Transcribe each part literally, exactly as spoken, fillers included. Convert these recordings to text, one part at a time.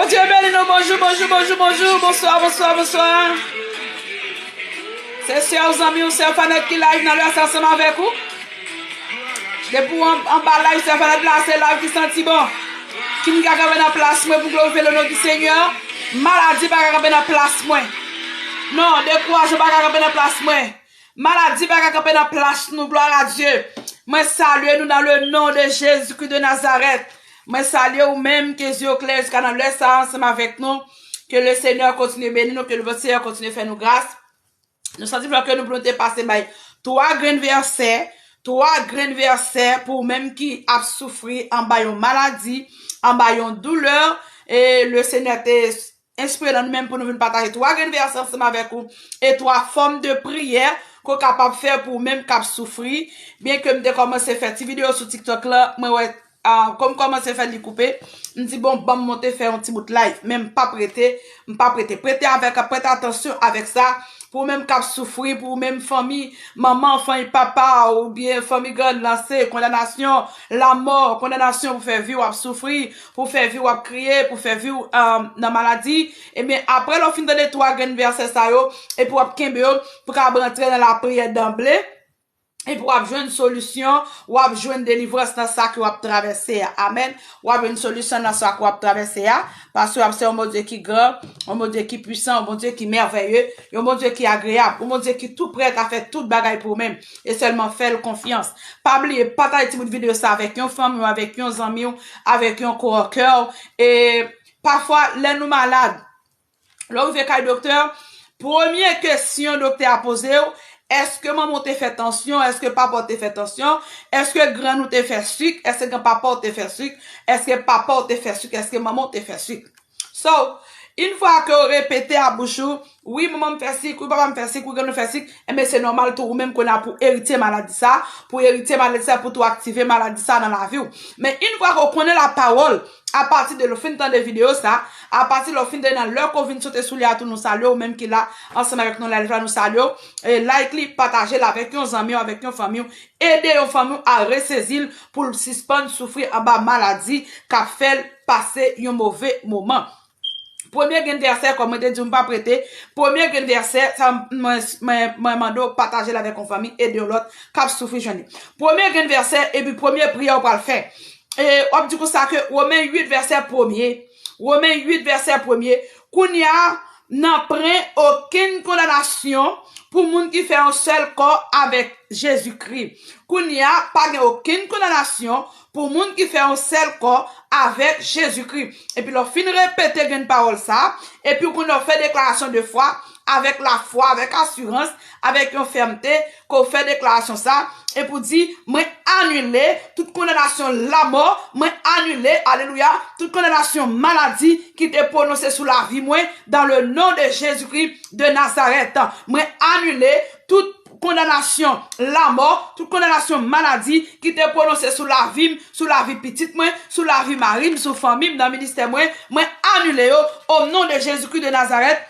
Bondye beni nou, bonjou, bonjou, bonjou, bonjou, bonswa, bonswa, bonswa. Se sè w, zanmi w, sè Fanette ki live nan lè sa ansanm avèk ou. Depi w an- anba live sè Fanette la, se live ki santi bon. Ki moun ka kanpe nan plas mwen pou glorifye le non di Senyè? Maladi pa ka kanpe nan plas mwen. Non, dekourajan pa ka kanpe nan plas mwen. Maladi pa ka kanpe nan plas nou, glwa a Dye. Mwen salye nou dans le nom de Jésus-Christ de Nazareth. Mwen salye ou menm ke zye w klè jiska nan lè sa a ansanm avèk nou. Ke le Senyè kontinye beni nou, ke le Senyè kontinye fè nou gras. Nou santi vle ke nou pou nou te pase bay twa grenn vèsè, twa grenn vèsè pou ou menm ki ap soufri anba yon maladi, anba yon doulè, e le Senyè te enspire nan nou menm pou nou vin pataje twa grenn vèsè ansanm avèk ou, e twa fòm de priyè ke w kapab fè pou ou menm k ap soufri. Byenke m te kòmanse fè ti videyo sou TikTok la, mwen wè, ah, kòm m kòmanse fè li koupe, m di, bon, ban m monte fè yon ti bout live. Men m p ap rete, m p ap rete. Prete avèk, prete atansyon avèk sa, pou ou menm k ap soufri, pou ou menm fanmi, manman, fanmi papa, oubyen fanmi grann lan, se kondanasyon, lanmò, kondanasyon pou fè vi w ap soufri, pou fè vi w ap kriye, pou fè vi w, um, nan maladi. Ebyen, apre lè w fin tande twa grenn vèsè sa yo, epi w ap kenbe yo, pou w kapab rantre nan lapriyè danble, epi w ap jwenn solisyon, w ap jwenn delivrans nan sa ke w ap travèse a. Amèn. W ap jwenn solisyon nan sa ke w ap travèse a, paske w ap sèvi yon Bondye ki gran, yon Bondye ki pwisan, yon Bondye ki mèvèye, yon Bondye ki agreyab, yon Bondye ki tou prè a fè tout bagay pou ou menm, e sèlman fè l konfyans. Pa bliye, pataje ti bout videyo sa avèk yon fanmi w, avèk yon zanmi w, avèk yon kowòkè w. E pafwa, lè nou malad, lè w rive kay doktè, premye kesyon doktè a poze w, èske manman w te fè tansyon? Èske papa w te fè tansyon? Èske grann ou te fè sik? Èske granpapa w te fè sik? Èske papa w te fè sik? Èske manman w te fè sik? So, yon fwa ke w repete a bouch ou, wi, manman m fè sik, wi, papa m fè sik, wi, grann nou fè sik, enben, se nòmal tou, ou menm kounye a pou eritye maladi sa, pou eritye maladi sa, pou tou aktive maladi sa nan lavi w. Men, yon fwa ke w konnen lapawòl, apati de lè w fin tande videyo sa, apati lè w fin tande nan lè ke w vin sote sou li a tou, nou salye w, ou menm ki la ansanm avèk nou live la, nou salye w. E like li, pataje l avèk yon zanmi w, avèk yon fanmi w, ede yon fanmi w a resezi l pou l sispann soufri anba maladi k ap fè l pase yon move moman. Premye grenn vèsè, kòm mwen te di w, m p ap rete. Premye grenn vèsè, sa mwen, mwen, mwen mande w pataje l avèk yon fanmi, ede yon lòt k ap soufri jwenn li. Premye grenn vèsè, epi premye priyè w pral fè. E, w ap di konsa ke Women uit vèsè premye. Women uit vèsè premye. Kounye a, nanpwen okenn kondanasyon pou moun ki fè yon sèl kò avèk Jezikri. Kounye a, pa gen okenn kondanasyon pou moun ki fè yon sèl kò avèk Jezikri. Epi lè w fin repete grenn pawòl sa, epi w konnen w fè deklarasyon de fwa, avèk lafwa, avèk asirans, avèk yon fèmte, ke w fè deklarasyon sa, epi w di, mwen anile tout kondanasyon lamò, mwen anile, alelouya, tout kondanasyon maladi ki te pwononse sou lavi mwen, dans le nom de Jésus-Christ de Nazareth. Mwen anile tout kondanasyon lamò, tout kondanasyon maladi ki te pwononse sou lavi m, sou lavi pitit mwen, sou lavi mari m, sou fanmi m, nan ministè mwen, mwen anile yo, au nom de Jésus-Christ de Nazareth.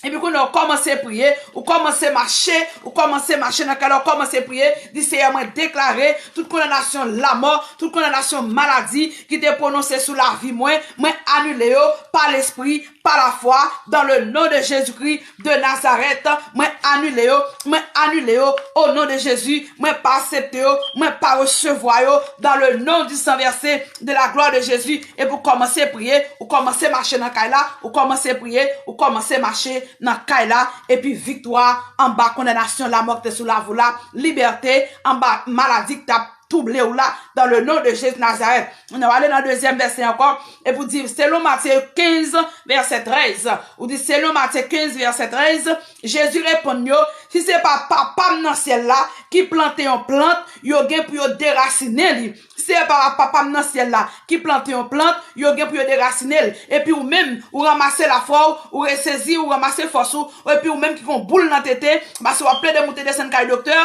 Epi kounye a, ou kòmanse priye, ou kòmanse mache, ou kòmanse mache nan kay la, ou kòmanse priye, di, Seyè, mwen deklare tout kondanasyon lamò, tout kondanasyon maladi ki te pwononse sou lavi mwen, mwen anile yo pa lespri, pa lafwa, dans le nom de Jésus-Christ de Nazareth, mwen anile yo, mwen anile yo, au nom de Jésus, mwen pa aksepte yo, mwen pa resevwa yo, dans le nom du sang versé, de la gloire de Jésus, epi w kòmanse priye, ou kòmanse mache nan kay la, ou kòmanse priye, ou kòmanse mache nan kay la, epi viktwa anba kondanasyon lamò ki te sou lavi w la, libète anba maladi ki t ap twouble w la, dans le nom de Jésus Nazareth. Nou ale nan dezyèm vèsè ankò, epi w di, selon Matye kenz, vèsè trèz, ou di, selon Matye kenz, vèsè trèz, Jezi reponn yo, si se pa Papa m nan syèl la ki plante yon plant, yo gen pou yo derasinen li. Si se pa Papa m nan syèl la ki plante yon plant, yo gen pou yo derasinen l. Epi ou menm, ou ranmase lafwa w, ou resezi, ou ranmase fòs ou, epi ou menm ki gen yon boul nan tete, paske w ap plede moute desann kay doktè,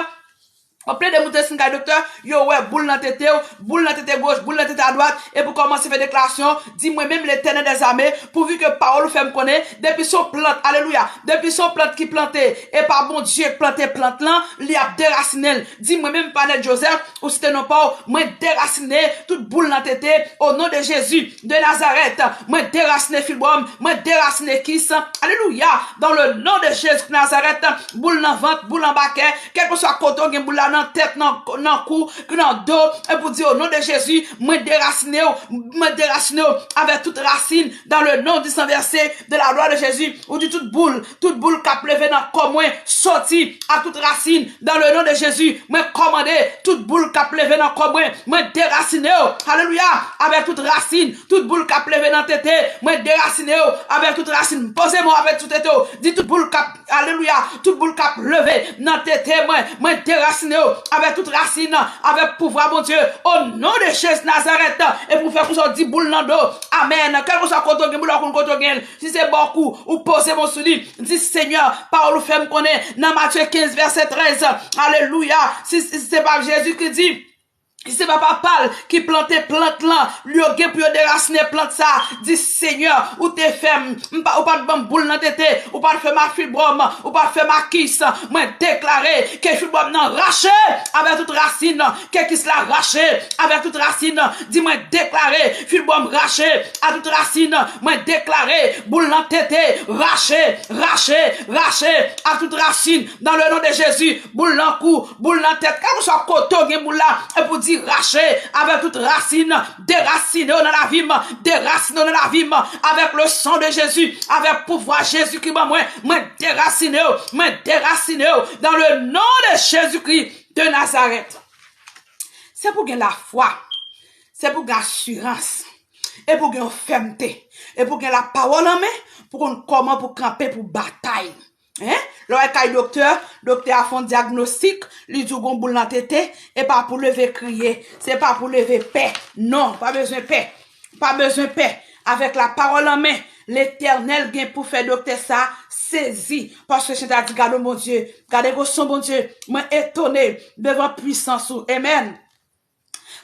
Anplen de moun te sin kay doktè, yo wè boul nan tete w, boul nan tete goch, boul nan tete adwat, epi w kòmanse fè deklarasyon, di mwen menm Letènèl dèzame, pouvi ke pawòl ou fè m konnen, depi se yon plant, alelouya, depi se yon plant ki plante, e pa Bondye k plante plant lan, li ap derasinen l. Di mwen menm Panèt Joseph, ou site non pa w, mwen derasine tout boul nan tete, o non de Jezi de Nazarèt, mwen derasine fibwòm, mwen derasine kis, alelouya, dans le nom de Jésus de Nazareth, boul nan vant, boul anba kè, kèlkeswa kote w gen boul la nan tèt, nan, nan kou, nan do, epi w di, o non de Jezi, mwen derasine w, mwen derasine w avèk tout rasin, dans le nom du sang versé de la gloire de Jésus, ou di tout boul, tout boul k ap leve nan kò mwen, soti ak tout rasin, dans le nom de Jésus, mwen kòmande tout boul k ap leve nan kò mwen, mwen derasine yo, alelouya, avèk tout rasin, tout boul k ap leve nan tete, mwen derasine yo avèk tout rasin. Poze men w avèk tout tete w, di tout boul k ap, alelouya, tout boul k ap leve nan tete mwen, mwen derasine yo avèk tout rasin, avèk pouvwa Bondye, o non de Jezi Nazarèt, epi w fè konsa w di boul nan do, amèn, kèlkeswa kote w gen boul la, w konn kote w gen l, si se bò kou, ou poze men w sou li, di Senyè, pawòl ou fè m konnen nan Matye kenz vèsè trèz, alelouya, si, si se pa Jezi ki di, si se pa papa l ki plante plant lan, yo gen pou yo derasinen plant sa, di Senyè, ou te fè m, m pa, ou pa t ban m boul nan tete, ou pa t fè m ak fibwòm, ou pa t fè m ak kis, mwen deklare ke fibwòm nan rache avèk tout rasin, ke kis la rache avèk tout rasin, di mwen deklare fibwòm rache a tout rasin, mwen deklare boul nan tete rache, rache, rache a tout rasin, dans le nom de Jésus, boul nan kou, boul nan tèt, kèlkeswa kote w gen boul la, epi w di rache avèk tout rasin, derasine yo nan lavi m, derasine yo nan lavi m, avèk le sang de Jésus, avèk pouvwa Jezi ki ban mwen, mwen derasine yo, mwen derasine yo, dans le nom de Jésus-Christ de Nazareth. Se pou gen lafwa, se pou gen asirans, e pou gen yon fèmte, e pou gen lapawòl an men, pou konn kòman pou kanpe pou batay. Hein? Lè w al kay doktè, doktè a fè yon dyagnostik, li di w gon boul nan tete, e pa pou leve kriye, se pa pou leve pè. Non, pa bezwen pè. Pa bezwen pè. Avèk lapawòl an men, Letènèl gen pou fè doktè sa sezi. Paske Sentespri a di, gade yon Bondye, gade gwo son Bondye. Mwen etone devan pwisans ou. Amen.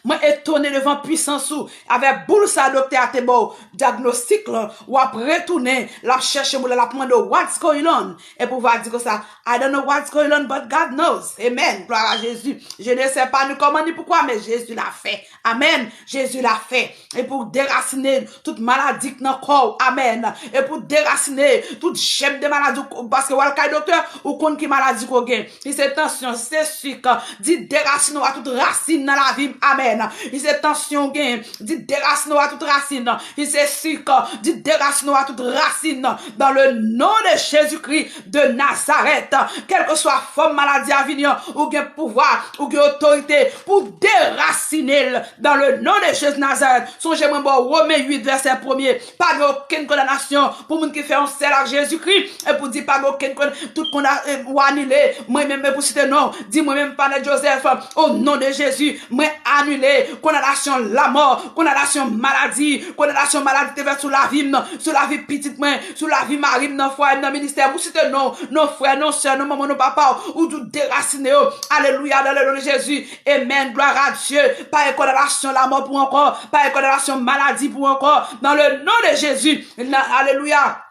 Mwen etone devan pwisans ou. Avèk boul sa doktè a te ba w dyagnostik lan, w ap retounen, l ap chèche boul la, l ap mande w, what's going on? Epi w va di konsa, I don't know what's going on, but God knows. Amen. Gloire à Jésus. Je ne sais pas ni comment ni pourquoi, mais Jésus l'a fait. Amen. Jezi l'a fait. E pou derasine tout maladi k nan kò w. Amen. E pou derasine tout jèm de maladi, paske w al kay doktè, ou konn ki maladi ke w gen. Si se tansyon, si se sik, di derasine w a tout rasin nan lavi m. Amen. Si se tansyon w gen, di derasine w a tout rasin. Si se sik, di derasine w a tout rasin. Dans le nom de Jésus-Christ de Nazareth, kèlkeswa fòm maladi a vini an, ou gen pouvwa, ou gen otorite pou derasine l dans le nom de Jésus Nazareth. Sonje mwen ba w Women uit vèsè premye. Pa gen okenn kondanasyon pou moun ki fè yon sèl ak Jezikri. E pou di pa gen okenn konn-, tout konda-, e, ou anile. Mwen menm, e pou site non, di mwen menm Panèt Joseph, o non de Jezi, mwen anile kondanasyon lamò, kondanasyon maladi, kondanasyon maladi te fè sou lavi m, sou lavi pitit mwen, sou lavi mari m, nan fwaye m, nan ministè m. Ou site non, non frè, non sè, non manman, non papa w, ou tou derasine yo. Alelouya, dans le nom de Jésus. Amen. Gloire à Dieu. Pa gen kondanasyon lamò pou ankò. Pa gen kondanasyon maladi pou ankò. Dans le nom de Jésus. Nan, alelouya.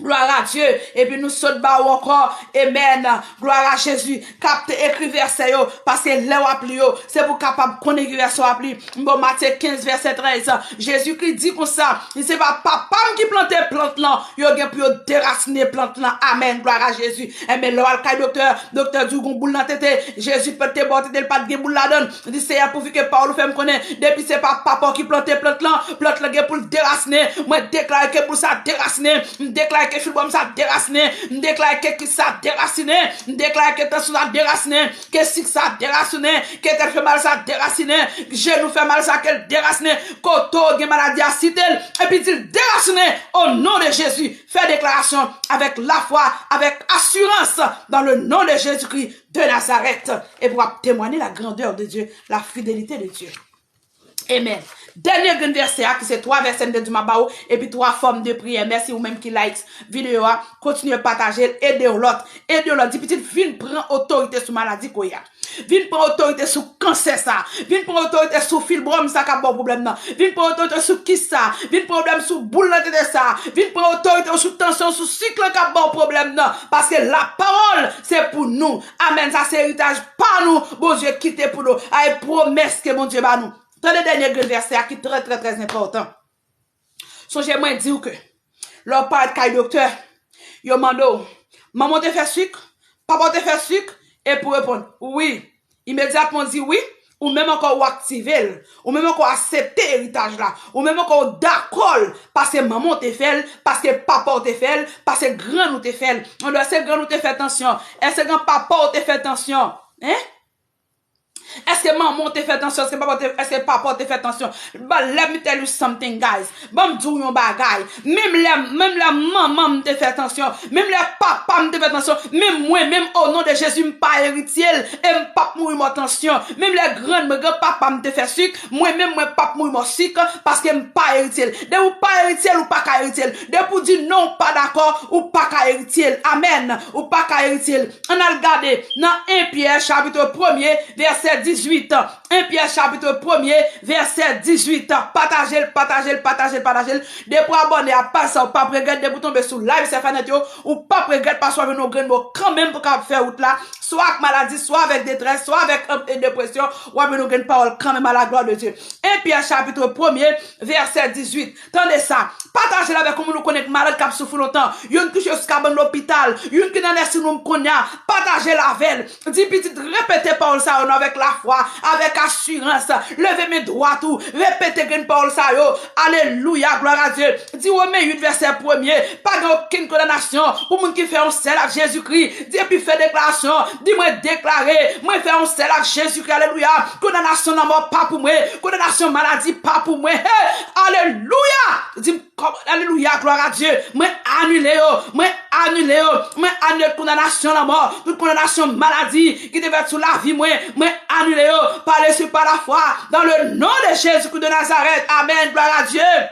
Gloire à Dieu. Epi nou sot ba ou ankò. Amen. Gloire à Jésus. Kapte, ekri vèsè yo. Paske lè w ap li yo, se pou w kapab konnen ki vèsè w ap li. M ba w Matye kenz vèsè trèz. Jezikri di konsa, li se pa papa m ki plante plant lan. Yo gen pou yo derasine plant lan. Amen. Gloire à Jésus. Enben, lè w al kay doktè, doktè di w gon boul nan tete. Jezi pa t te ba w tete, li pa t gen boul ladan l. Li di, Seyè, pouvi ke pawòl ou fè m konnen, depi se pa papa w ki plante plant lan, plant lan gen pou l derasine. Mwen deklare ke boul sa derasine. M deklare ke fibwòm sa derasine. M deklare ke kis sa derasine. M deklare ke tansyon sa derasine. Ke sik sa derasine. Ke tèt fè mal sa derasine. Jenou fè mal sa ke l derasine. Kote w gen maladi a, site l. Epi di l derasine. O non de Jezi. Fè deklarasyon avèk lafwa, avèk asirans, dans le nom de Jésus-Christ de Nazareth. Epi w ap temwanye la grandeur de Dieu, la fidélité de Dieu. Amen. Dènye grenn vèsè a, ki se twa vèsè m te di m ap ba ou, epi twa fòm de priyè. Mèsi ou menm ki like videyo a, kontinye pataje l, ede yon lòt, ede yon lòt. Di pitit, vin pran otorite sou maladi koya. Vin pran otorite sou kansè sa. Vin pran otorite sou fibwòm sa k ap ba w pwoblèm nan. Vin pran otorite sou kis sa. Vin pran pwoblèm sou boul nan tete sa. Vin pran otorite sou tansyon, sou sik lan k ap ba w pwoblèm nan. Paske lapawòl, se pou nou. Amèn. Sa se eritaj pa nou, Bondye kite pou nou. Ay pwomès ke Bondye ba nou. Tande dènye grenn vèsè a ki trè, trè, trè enpòtan. Sonje mwen di w ke lè w parèt kay doktè, yo mande w, manman w te fè sik, papa w te fè sik, epi w reponn, wi. Imedyatman w di wi, ou menm ankò ou aktive l, ou menm ankò w aksepte eritaj la, ou menm ankò w dakò l, paske manman w te fè l, paske papa w te fè l, paske grann ou te fè l. Alò, èske grann ou te fè tansyon? Èske grann papa w te fè tansyon? Hein? Èske manman w te fè tansyon? Èske papa w te, èske papa w te fè tansyon? But let me tell you something, guys. Ban m di w yon bagay. Menm lè, menm lè manman m te fè tansyon, menm lè papa m te fè tansyon, menm mwen, menm o non de Jezi, m pa eritye l, e m p ap mouri mò tansyon. Menm lè grann mwen, granpapa m te fè sik, mwen menm, mwen p ap mouri mò sik, paske m pa eritye l. Depi w pa eritye l, ou pa ka eritye l. Depi w di non, ou pa dakò, ou pa ka eritye l. Amèn. Ou pa ka eritye l. Ann al gade nan en Pyè chapit premye, vèsè dizuit. En Pyè chapit premye, vèsè dizuit. Pataje l, pataje l, pataje l, pataje l. Depi w abòne a paj sa, ou p ap regrèt. Depi w tonbe sou live Sè Fanèt yo, ou p ap regrèt, paske w ap jwenn yon grenn mo kanmenm pou w kapab fè wout la, swa ak maladi, swa avèk detrès, swa avèk, e, depresyon, w ap jwenn yon grenn pawòl kanmenm, à la gloire de Dieu. En Pyè chapit premye, vèsè dizuit. Tande sa. Pataje l avèk yon moun ou konnen k malad, k ap soufri lontan. Youn ki jis ka bann lopital. Youn ki nan nèsin woum kounye a. Pataje l avè l. Di pitit, repete pawòl sa yo non avèk lafwa, avèk asirans. Leve men dwat ou. Repete grenn pawòl sa yo. Alelouya, glwa a Dye. Di Women uit vèsè premye. Pa gen okenn kondanasyon pou moun ki fè yon sèl ak Jezikri. Di epi fè deklarasyon. Di mwen deklare. Mwen fè yon sèl ak Jezikri. Alelouya. Kondanasyon lanmò pa pou mwen. Kondanasyon maladi pa pou mwen. Hey! Alelouya! Di m, kòm, alelouya, glwa a Dye. Mwen anile yo. Mwen anile yo. Mwen anile tout kondanasyon lanmò. Tout kondanasyon maladi ki te fèt sou lavi mwen. Mwen anile yo. Pa lespri, pa lafwa. Dans le nom de Jésus-Christ de Nazareth. Amèn. Glwa a Dye.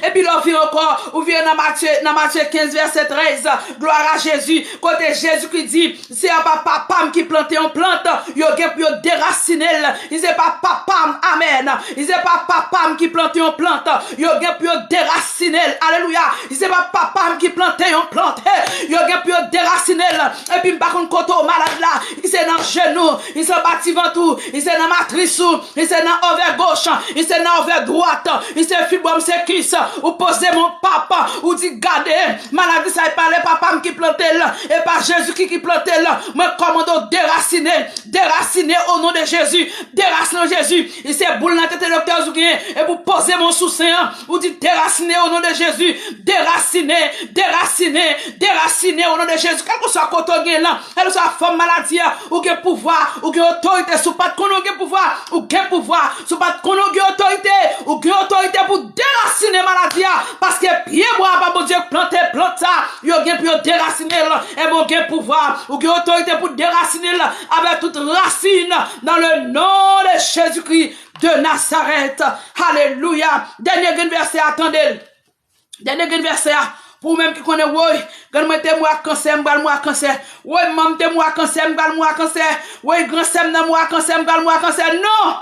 Epi lè w vire ankò, ou vire nan Matye, nan Matye kenz vèsè trèz, glwa a Jezi, kote Jezikri di, se pa papa m ki plante yon plant, yo gen pou yo derasine l. Li se pa papa m, amèn. Li se pa papa m ki plante yon plant, yo gen pou yo derasine l. Alelouya. Li se pa papa m ki plante yon plant, hey, yo gen pou yo derasine l. Epi m pa konn kote w malad la. Li se nan jenou, li se anba ti vant ou, li se nan matris ou, li se nan ovè goch, li se nan ovè dwat, li se fibwòm, se kis. Ou poze men w, papa, ou di, gade, maladi sa e pa lè papa m ki plante l, e pa Jezikri ki plante l. Mwen kòmande w derasine, derasine o non de Jezi, derasine o Jezi. Li se boul nan tete doktè ou genyen, epi w poze men w sou sen an, ou di, derasine o non de Jezi, derasine, derasine, derasine o non de Jezi. Kèlkeswa kote w gen lan, kèlkeswa fòm maladi a, ou gen pouvwa, ou gen otorite. Si w pa t konnen w gen pouvwa, ou gen pouvwa. Si w pa t konnen w gen otorite, ou gen otorite pou derasine maladi a. Paske pye bwa a pa Bondye k plante plant sa, yo gen pou yo derasine l. Ebyen, ou gen pouvwa, ou gen otorite pou derasine l avèk tout rasin, dans le nom de Jésus-Christ de Nazareth. Alelouya. Dènye grenn vèsè a, tande l. Dènye grenn vèsè a, pou ou menm ki konnen, woy, grann mwen te mouri ak kansè, m pral mouri ak kansè. Woy, manman m te mouri ak kansè, m pral mouri ak kansè. Woy, gran sè m nan mouri ak kansè, m pral mouri ak kansè. Non!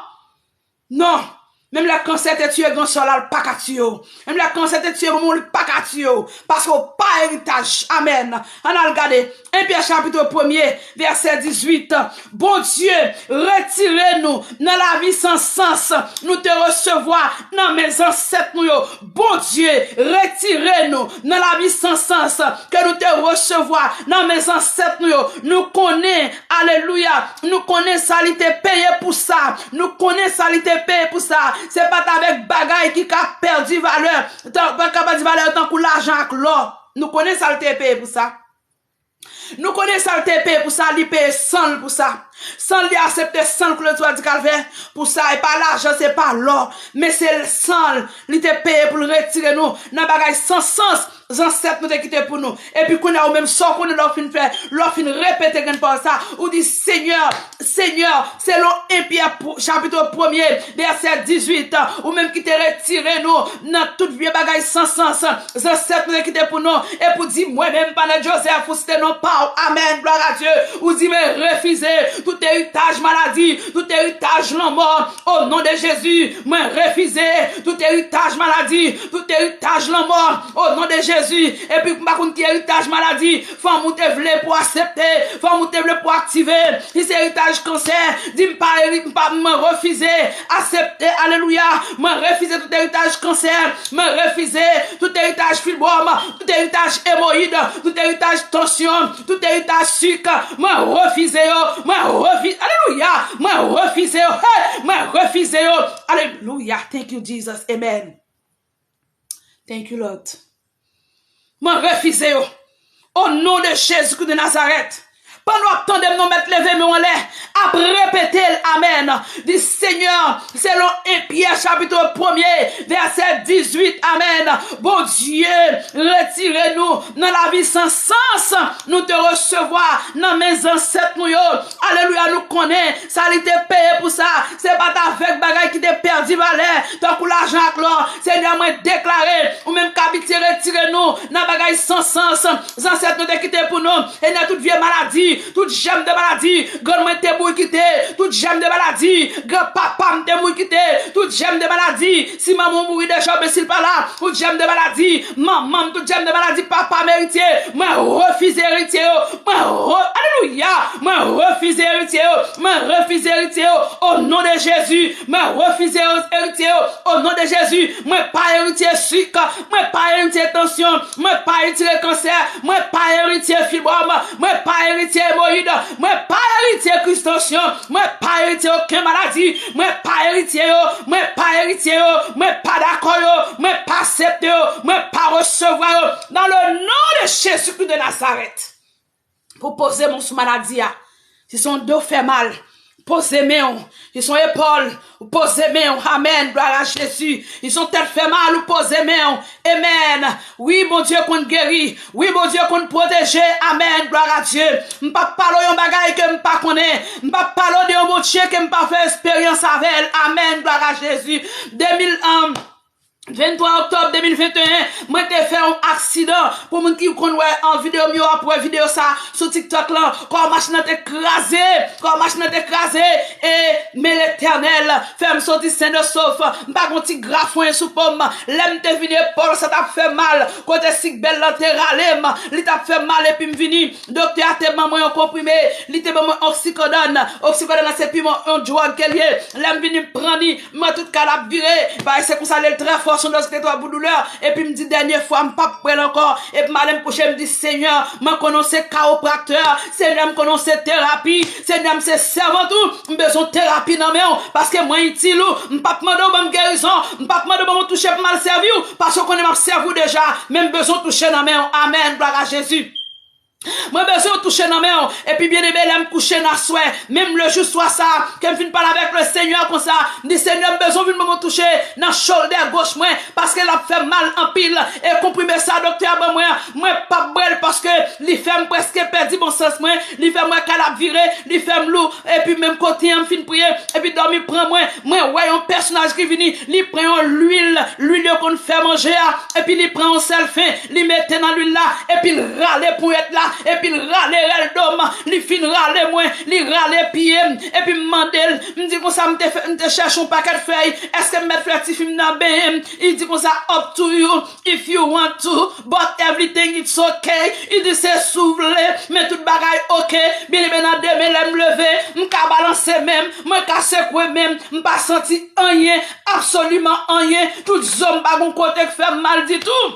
Non! Menm lè kansè te tiye gran sè w la, l pa ka tiye w. Menm lè kansè te tiye manman w, li pa ka tiye w. Paske w pa eritaj. Amèn. Ann al gade. En Pyè chapit premye, vèsè dizuit. Bondye, retire nou nan lavi san sans nou te resevwa nan men zansèt nou yo. Bondye, retire nou nan lavi san sans ke nou te resevwa nan men zansèt nou yo. Nou konnen, alelouya, nou konnen sa li te peye pou sa. Nou konnen sa li te peye pou sa. Se pa t avèk bagay ki ka pèdi valè. Tan, pa ka pèdi valè yo tankou lajan ak lò. Nou konnen sa li te peye pou sa. Nou konnen sa l te peye pou sa, li peye san l pou sa. San l, li aksepte san l koule sou bwa di Kalvè pou sa. E pa lajan, se pa lò, men se san l, li te peye pou l retire nou nan bagay san sans zansèt nou te kite pou nou. Epi kounye a, ou menm, sa w konnen lè w fin fè, lè w fin repete grenn pawòl sa, ou di, Senyè, Senyè, selon en Pyè pw- chapit premye, vèsè dizuit, ou menm ki te retire nou nan tout vye bagay san sans, zansèt nou te kite pou nou, epi w di, mwen menm, Panèt Jozèf, ou site non pa w. Amèn, glwa a Dye. Ou di, mwen refize tout eritaj maladi, tout eritaj lanmò, o non de Jezi, mwen refize tout eritaj maladi, tout eritaj lanmò, o non de Jezi. Epi m pa konn ki eritaj maladi fanmi w te vle pou aksepte, fanmi w te vle pou aktive. Si se eritaj kansè, di m pa eri-, m pa, mwen refize aksepte, alelouya. Mwen refize tout eritaj kansè, mwen refize tout eritaj fibwòm, tout eritaj emoyid, tout eritaj tansyon, tout eritaj sik, mwen refize yo, mwen refize, alelouya, mwen refize yo, hey, mwen refize yo, alelouya, thank you Jesus, amen, thank you Lord, mwen refize yo, o non de Jezi Kris de Nazarèt. Pandan w ap tande m, non, mèt leve men w anlè, ap repete l, amèn. Di, Senyè, selon en Pyè chapit premye, vèsè dizuit, amèn. Bondye, retire nou nan lavi san sans nou te resevwa nan men zansèt nou yo. Alelouya, nou konnen sa li te peye pou sa. Se pa t avèk bagay ki te pèdi valè, tankou lajan ak lò. Senyè, mwen deklare, ou menm k abitye retire nou nan bagay san sans zansèt nou te kite pou nou. Senyè, tout vye maladi, tout jèm de maladi, grann mwen te bouyikite, tout jèm de maladi, granpapa m te bouyikite, tout jèm de maladi, si manman w mouri deja, oubyen si l pa la, tout jèm de maladi, manman m, tout jèm de maladi, papa m eritye, mwen refize eritye yo, mwen re-, alelouya, mwen refize eritye yo, mwen refize eritye yo, o non de Jezi, mwen refize eritye yo, o non de Jezi, mwen pa eritye sik, mwen pa eritye tansyon, mwen pa eritye kansè, mwen pa eritye fibwòm, mwen pa eritye emoyid, mwen pa eritye kriz tansyon, mwen pa eritye okenn maladi, mwen pa eritye yo, mwen pa eritye yo, mwen pa dakò yo, mwen pa aksepte yo, mwen pa resevwa yo. Dans le nom de Jésus-Christ de Nazareth. Pou poze men w sou maladi a. Si se yon do fè mal, poze men w. Si se yon epòl, ou poze men w. Amèn. Glwa a Jezi. Si se yon tèt fè mal, ou poze men w. Amèn. Wi, Bondye konn geri. Wi, Bondye konn pwoteje. Amèn. Glwa a Dye. M p ap pale w yon bagay ke m pa konnen. M p ap pale w de yon Bondye ke m pa fè esperyans avè l. Amèn. Glwa a Jezi. De mil, um, venntwa oktòb de mil venteyen, mwen te fè yon aksidan. Pou moun ki konn wè an videyo m yo, ap wè videyo sa sou TikTok lan. Kò machin nan te kraze. Kò machin nan te kraze. E, men Letènèl fè m soti sen e sof. M pa gon ti grafwen sou po m. Lè m te vin epòl sa t ap fè mal. Kote sik bèl lan te rale m. Li t ap fè mal epi m vini. Doktè a te ban mwen yon konprime. Li te ban mwen oksikodòn. Oksikodòn nan se pi bon yon dwòg ke l ye. Lè m vini m pran li. Mwen tout kal ap vire. Bagay se konsa l ye l trè fò, se yon dòz ki te twòp pou doulè. Epi m di dènye fwa m p ap pran l ankò. Epi m ale m kouche m di Senyè, mwen konnen w se kawopraktè. Senyè, m konnen w se terapi. Senyè, m se sèvant ou. M bezwen terapi nan men w. Paske mwen itil ou. M p ap mande w ban m gerizon. M p ap mande w ban m touche pou m al sèvi w. Paske w konnen m ap sèvi w deja. Men m bezwen w touche nan men w. Amèn. Glwa a Jezi. Mwen bezwen w touche nan men w. Epi byeneme, lè m kouche nan aswè, menm lejou swa sa, ke m fin pale avèk Lesenyè konsa, m di, Senyè, m bezwen w vin ban mwen touche nan shoulder goch mwen, paske l ap fè m mal anpil. E konprime sa doktè a ban mwen an, mwen p ap bwè l paske li fè m prèske pèdi bon sans mwen, li fè m wè kay la ap vire, li fè m lou, epi menm kote an m fin priye, epi dòmi pran mwen, mwen wè yon pèsonaj ki vini, li pran yon lwil, lwil yo konn fè manje a, epi li pran yon sèl fen, li mete nan lwil la, epi l rale ponyèt la, epi l rale rèl do m, li fin rale mwen, li rale pye m, epi m mande l, m di konsa, m te fè, m te chèche yon pakèt fèy, èske m mèt fè tifi m nan benyen m? Li di konsa, up to you, if you want to, but everything it's okay. Li di se si w vle, men tout bagay oke. Byeneme, nan demen lè m leve, m ka balanse men m, mwen ka sekwe men m, m pa santi anyen, absoliman anyen. Tout zo m pa gon kote k fè m mal ditou.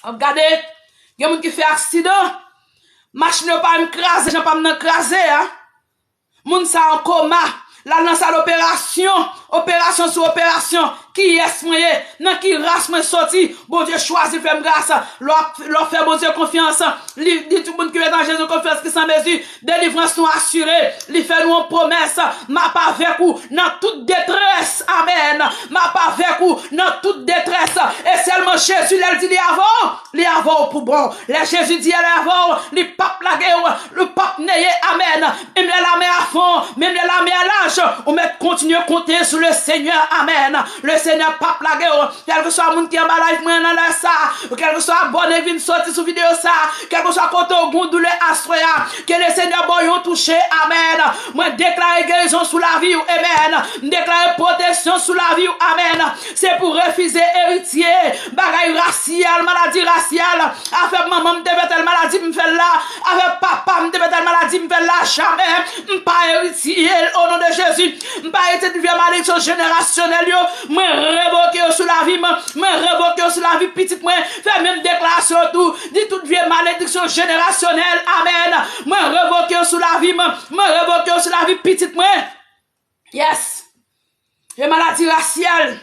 W ap gade, gen moun ki fè aksidan, machin yo pa menm kraze, jan pa m nan kraze a. Moun sa an koma, l al nan sal operasyon, operasyon sou operasyon. Kiyès mwen ye? Nan ki ras mwen soti? Bondye chwazi fè m gras. Lè w ap, lè w fè Bondye konfyans, li di tout moun ki met an Jezi konfyans ki san mezi, delivrans nou asire. Li fè nou yon pwomès, m ap avèk ou nan tout detrès. Amèn. M ap avèk ou nan tout detrès. E sèlman Jezi, lè l di li avè w, li avè w pou bon. Lè Jezi di l avè w, li p ap lage w, li p ap neye. Amèn. Menm lè lamè a fon, menm lè lamè a laj, ou mèt kontinye konte sou le Senyè. Amèn. Le Senyè p ap lage w. Kèlkeswa moun ki anba live mwen nan lè sa, kèlkeswa abòne k vin soti sou videyo sa, kèlkeswa kote w gen doulè aswè a, ke le Senyè ba w yon touche. Amèn. Mwen deklare gerizon sou lavi w. Amèn. M deklare pwoteksyon sou lavi w. Amèn. Se pou refize eritye bagay rasyal, maladi rasyal. Afè manman m te fè tèl maladi, m fè l la. Afè papa m te fè tèl maladi, m fè l la. Jamè m pa eritye l, o non de Jezi. M pa eritye tout vye malediksyon jenerasyonèl yo. Mwen revoke yo sou lavi m. Mwen revoke yo sou lavi pitit mwen. Fè menm deklarasyon tou. Di tout vye malediksyon jenerasyonèl. Amèn. Mwen revoke yo sou lavi m. Mwen revoke yo sou lavi pitit mwen. Yes. E maladi rasyal.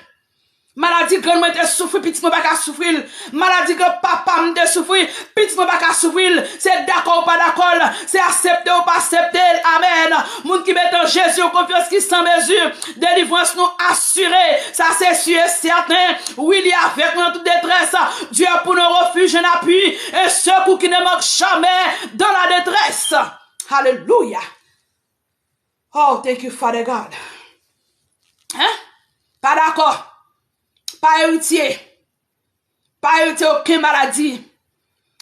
Maladi grann mwen te soufri, pitit mwen pa ka soufri l. Maladi gran papa m te soufri, pitit mwen pa ka soufri l. Se dakò ou pa dakò l, se aksepte ou pa aksepte l. Amèn. Moun ki mete an Jezi yon konfyans ki san mezi, delivrans nou asire. Sa se si e sèten. Wi, li avèk nou nan tout detrès. Dieu est pour nos refuges, un appui, un secours qui ne manque jamais dans la détresse. Alelouya. Oh, thank you, Father God. Hein? Pa dakò. Pa eritye. Pa eritye okenn maladi.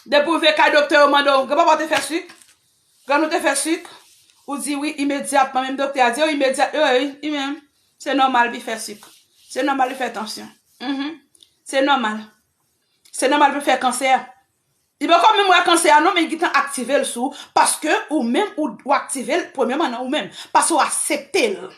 Depi w rive kay doktè, yo mande w, granpapa w te fè sik? Grann ou te fè sik? Ou di wi imedyatman. Menm doktè a di, oh, imedyat, wi, wi, wi, menm. Se nòmal pou fè sik. Se nòmal pou fè tansyon. Mhm. Se nòmal. Se nòmal pou fè kansè. Li poko menm wè kansè a non, men li gentan aktive l sou ou, paske ou menm ou, ou aktive l premyèman nan ou menm, paske w aksepte l.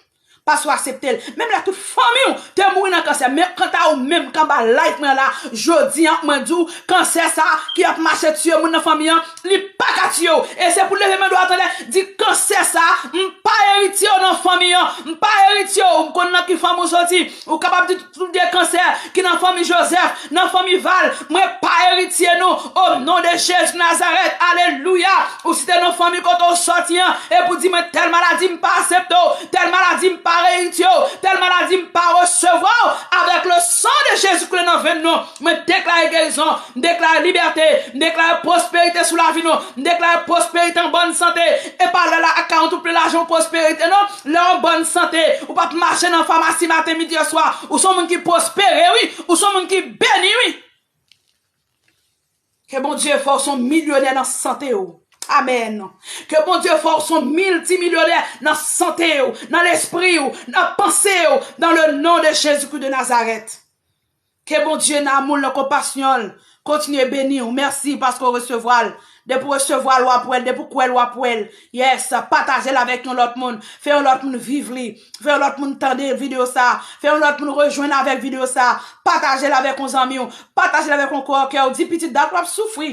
Paske w aksepte l. Menm lè tout fanmi w te mouri nan kansè, men kanta ou menm k anba live mwen la, jodi a, mwen di w, kansè sa ki ap mache tiye moun nan fanmi an, li pa ka tiye w. E se pou leve men dwat anlè, di kansè sa, m pa eritye w nan fanmi an, m pa eritye w, m konn nan ki fanmi w soti. Ou kapab di tout vye kansè ki nan fanmi Joseph, nan fanmi Val, mwen pa eritye nou, o non de Jezi Nazarèt, alelouya. Ou site nan fanmi kote w soti an, e pou di mwen tèl maladi m pa aksepte w, tèl maladi m pa eritye w, tèl maladi m pa resevwa w, avèk le sang de Jésus coulé nan venn nou, mwen deklare gerizon, m deklare libète, m deklare pwosperite sou lavi nou, m deklare pwosperite an bòn sante, e pa lè la ak karann ou tou plen lajan ou pwosperite non, lè w an bòn sante, ou p ap mache nan famasi maten, midi, e swa. Ou se yon moun ki pwospere, wi. Ou se yon moun ki beni, wi. Ke Bondye fè w se yon milyonè nan sante w. Amèn. Ke Bondye fè w se yon miltimilyonè nan sante w, nan lespri w, nan panse w, dans le nom de Jésus-Christ de Nazareth. Ke Bondye nan amour l, nan konpasyon l, kontinye beni w. Mèsi paske w resevwa l. Depi w resevwa l, w ap wè l. Depi w kwè l, w ap wè l. Yes, pataje l avèk yon lòt moun. Fè yon lòt moun viv li. Fè yon lòt moun tande videyo sa. Fè yon lòt moun rejwenn avèk videyo sa. Pataje l avèk yon zanmi w. Pataje l avèk yon kò kè w. Di pitit dat w ap soufri.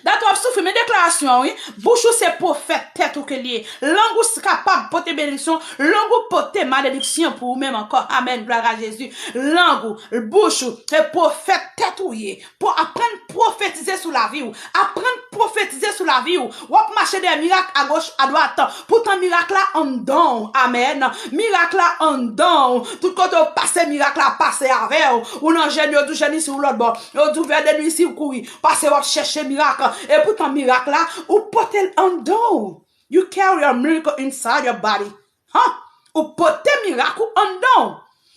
Dat w ap soufri, men deklarasyon an, wi. Bouch ou se pwofèt tèt ou ke l ye. Lang ou s-, kapab pote benediksyon, lang ou pote malediksyon pou ou menm ankò. Amèn, glwa a Jezi. Lang ou, bouch ou, se pwofèt tèt ou ye. Pou aprann pwofetize sou lavi w. Aprann pwofetize sou lavi w. W ap mache dèyè mirak agoch, adwat. Poutan mirak la anndan w. Amèn. Mirak la anndan w. Tout kote w pase, mirak la pase avè w. Ou nan jèn, yo di w jèn isi, ou lòt bò. Yo di w vè de nwi isi, ou kouri. Paske w ap chèche mirak. E poutan mirak la, ou pote l anndan w. You carry your miracle inside your body. Huh? Ou pote mirak ou anndan w.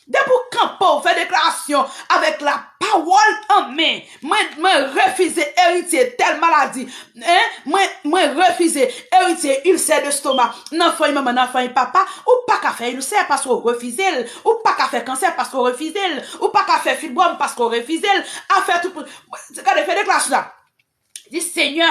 Depi w kanpe, w fè deklarasyon avèk lapawòl an men. Mwen, mwen refize eritye tèl maladi. Hein? Mwen, mwen refize eritye ilsè destoma nan fanmi manman, nan fanmi papa. Ou pa ka fè ilsè paske w refize l. Ou pa ka fè kansè paske w refize l. Ou pa ka fè fibwòm paske w refize l. Afè tout, gade, fè deklarasyon sa. Di, Senyè,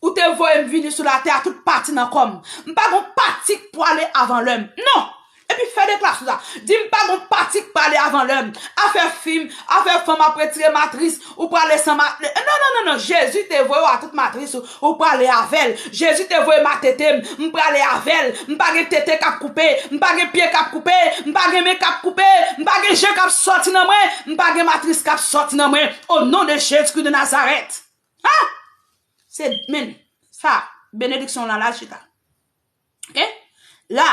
ou te voye m vini sou latè a, tout pati nan kò m. M pa gon pati k pwale avan lè m. Non! Epi fè deklarasyon sa. Di, m pa gon pati k pwale avan lè m. Afè fi m, afè fanm ap retire matris, ou pwale san ma-, non, non, non, non. Jezi te voye w a tout matris ou, ou pwale avè l. Jezi te voye m a tete m, m pwale avè l. M pa gen tete k ap koupe, m pa gen pye k ap koupe, m pa gen men k ap koupe, m pa gen je k ap sòti nan mwen, m pa gen matris k ap sòti nan mwen. O non de Jezi Kris de Nazarèt. Ha! Se, men, sa, benediksyon la, la chita. Ok? La,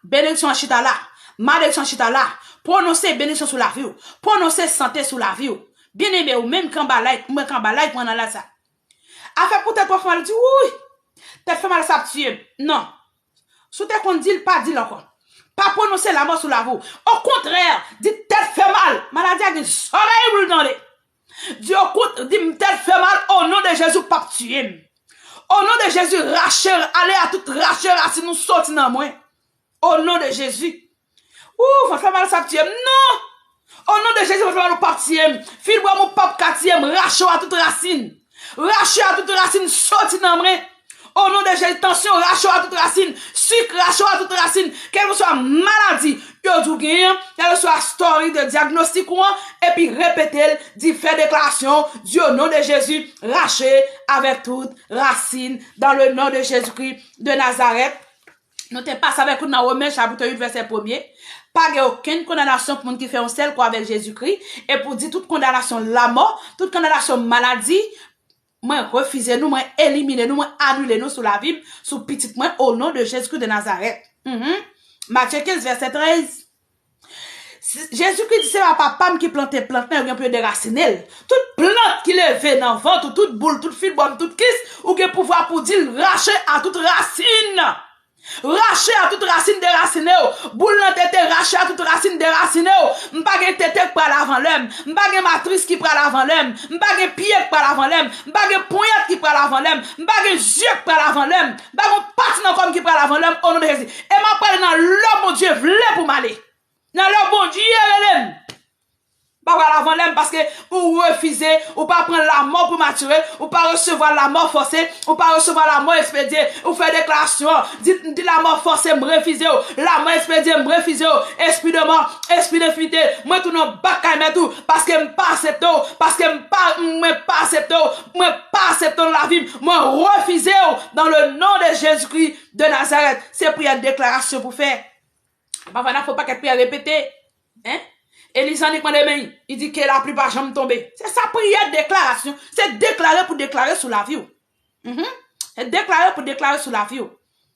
benediksyon an chita la. Malediksyon an chita la. Pwononse benediksyon sou lavi w. Pwononse sante sou lavi w. Byeneme, ou menm k anba live, mwen k anba live, mwen nan live sa. Afè pou tèt w ap fè mal, ou di, wouy, tèt fè mal sa ap tiye m. Non. Si w te konn di l, pa di l ankò. Pa pwononse lanmò sou lavi w. Okontrè, di tèt fè mal. Maladi a gen zòrèy pou l tande. Di okont, di m tèt fè mal, o non de Jezi, w p ap tiye m. O non de Jezi, rache, ale a tout rache rasin ou soti nan mwen. O non de Jezi. Ou, vant fè mal sa ap tiye m. Non! O non de Jezi, vant fè mal ou p ap tiye m. Fil bwa m ou p ap ka tiye m. Rache w a tout rasin. Rache w a tout rasin, soti nan mwen. O non de Jezi, tansyon, rache w a tout rasin. Sik, rache w a tout rasin. Kèlkeswa maladi yo di w genyen, kèlkeswa story de dyagnostik ou an, epi repete l, di fè deklarasyon, di o non de Jezi, rache avèk tout rasin, dans le nom de Jésus-Christ de Nazareth. Nou te pase avèk ou nan Women chapit uit vèsè premye. Pa gen okenn kondanasyon pou moun ki fè yon sèl kò avèk Jezikri, e pou di tout kondanasyon lanmò, tout kondanasyon maladi, mwen refize nou, mwen elimine nou, mwen anile nou sou lavi m, sou pitit mwen, o non de Jezikri de Nazarèt. Mhm. Matye kenz, vèsè trèz. Si- Jezikri di, "Se pa Papa m ki plante plant lan, yo gen pou yo derasine l." Tout plant ki leve nan vant ou, tout boul, tout fibwòm, tout kis, ou gen pouvwa pou di l rache a tout rasin. Rache a tout rasin, derasine w. Boul nan tete, rache a tout rasin, derasine w. M pa gen tete k pral avan lè m. M pa gen matris ki pral avan lè m. M pa gen pye k pral avan lè m. M pa gen ponyèt ki pral avan lè m. M pa gen zye k pral avan lè m. M pa gen yon pati nan kò m ki pral avan lè m, o non de Jezi. E m ap prale nan lè Bondye vle pou m ale. Nan lè Bondye rele m. Pa pral avan lè m, paske ou refize, ou pa pran lanmò pou matire, ou pa resevwa lanmò fòse, ou pa resevwa lanmò ekspedye, ou fè deklarasyon, di, di lanmò fòse, m refize w, lanmò ekspedye, m refize w, espri de mò, espri de fimite, mwen tounen w bak kay mèt ou, paske m pa aksepte w, paske m pa, mwen pa aksepte w, mwen pa aksepte w nan lavi m, mwen refize w, dans le nom de Jésus-Christ de Nazareth. Se priyè deklarasyon pou fè. Pafwa n ap fè yon pakèt priyè repete. Hein? E li zannik mande men, li di ke lapli pa janm tonbe. Se sa priyè deklarasyon. Se deklare pou deklare sou lavi w. Mhm. Se deklare pou deklare sou lavi w.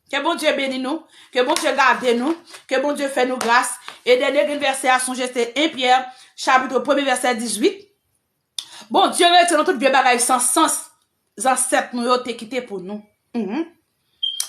Ke Bondye beni nou, ke Bondye gade nou, ke Bondye fè nou gras. E dènye grenn vèsè a, sonje se en Pyè, chapit premye, vèsè dizuit. Bondye retire nou tout vye bagay san sans zansèt nou yo te kite pou nou. Mhm.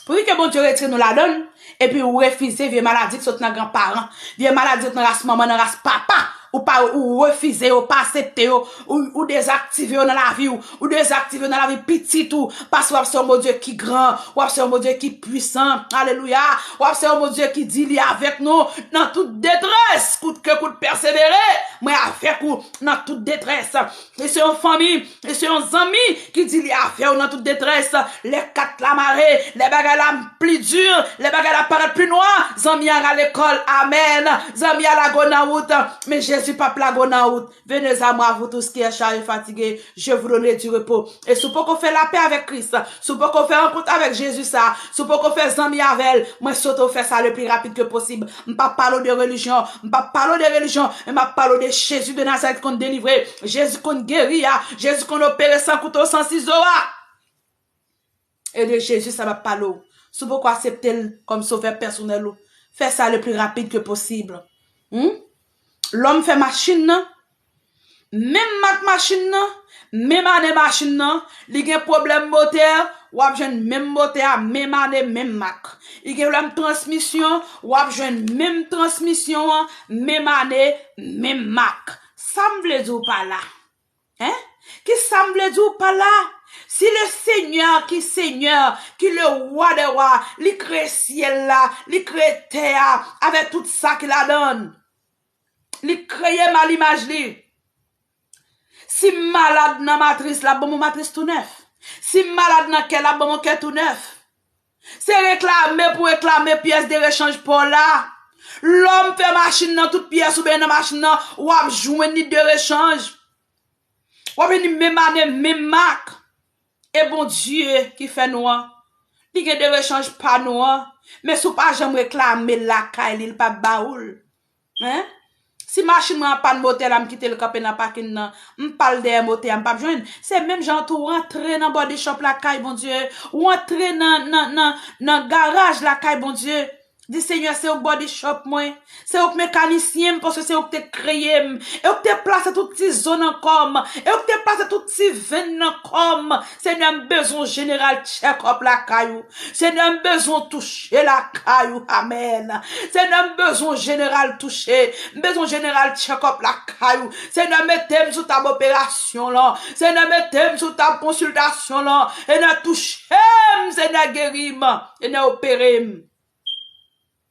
Pou ki ke Bondye retire nou ladan l, epi ou refize vye maladi ki sot nan granparan, vye maladi ki sot nan ras manman, nan ras papa, ou pa, ou refize yo, ou pa aksepte yo, ou, ou dezaktive yo nan lavi w, ou dezaktive yo nan lavi pitit ou, paske w ap se yon Bondye ki gran, w ap se yon Bondye ki pwisan, alelouya, w ap se yon Bondye ki di li avèk nou nan tout detrès, kout ke kout pèsevere, mwen avèk ou nan tout detrès. Li se yon fanmi, li se yon zanmi ki di li avè w nan tout detrès. Lè kat la mare, lè bagay la pli di, lè bagay la parèt pli nwa, zanmi an rale kò l. Amèn. Zanmi an lage w nan wout, men Jezi p ap lage w nan wout. Venez à moi, vous tous qui êtes chargés et fatigués, je vous donnerai du repos. E si w poko fè lapè avèk Kris, si w poko fè rankont avèk Jezi sa, si w poko fè zanmi avè l, mwen swete w fè sa le pli rapid ke posib. M p ap pale w de relijyon, m p ap pale w de relijyon, men m ap pale w de Jezi de Nazarèt ki konn delivre, Jezi ki konn geri a, Jezi ki konn opere san kouto, san sizo a. E de Jezi sa m ap pale w. Si w poko aksepte l kòm sovè pèsonèl ou, fè sa le pli rapid ke posib. Hmm? Lòm fè machin nan, menm mak machin nan, menm ane machin nan, li gen pwoblèm motè, w ap jwenn menm motè a, menm ane, menm mak. Li gen pwoblèm transmisyon, w ap jwenn menm transmisyon an, menm ane, menm mak. Sa m vle di w pa la? Hein? Kisa m vle di w pa la? Si le Seigneur ki Senyè, ki le Roi des rois, li kreye syèl la, li kreye tè a, avèk tout sa ki ladan l. Li kreye m a limaj li. Si m malad nan matris, l ap ban m yon matris tou nèf. Si m malad nan kè, l ap ban m yon kè tou nèf. Se reklame pou reklame pyès de rechanj pa w la. Lè w fè machin nan, tout pyès ou benyen nan machin nan, w ap jwenn li de rechanj. W ap jwenn li menm ane, menm mak. E Bondye ki fè nou an, li gen de rechanj pa nou an. Men si w pa janm reklame l lakay li, li p ap ba ou l. Hein? Si machin mwen an pàn motè la, m kite l kanpe nan pakin nan, m pa al dèyè motè a, m p ap jwenn. Se menm jan tou, w antre nan body shop lakay Bondye, w antre nan, nan, nan, nan garaj lakay Bondye. Di, Senyè, se ou k body shop mwen. Se ou k mekanisyen m, paske se ou k te kreye m. E ou k te plase tout ti zo nan kò m. E ou k te plase tout ti venn nan kò m. Senyè, m bezwen yon jeneral check-up lakay ou. Senyè, m bezwen w touche lakay ou. Amèn. Senyè, m bezwen w jeneral touche. M bezwen w jeneral check-up lakay ou. Senyè, mete m sou tab operasyon lan. Senyè, mete m sou tab konsiltasyon lan. Senyè, touche m. Senyè, geri m. Senyè, opere m.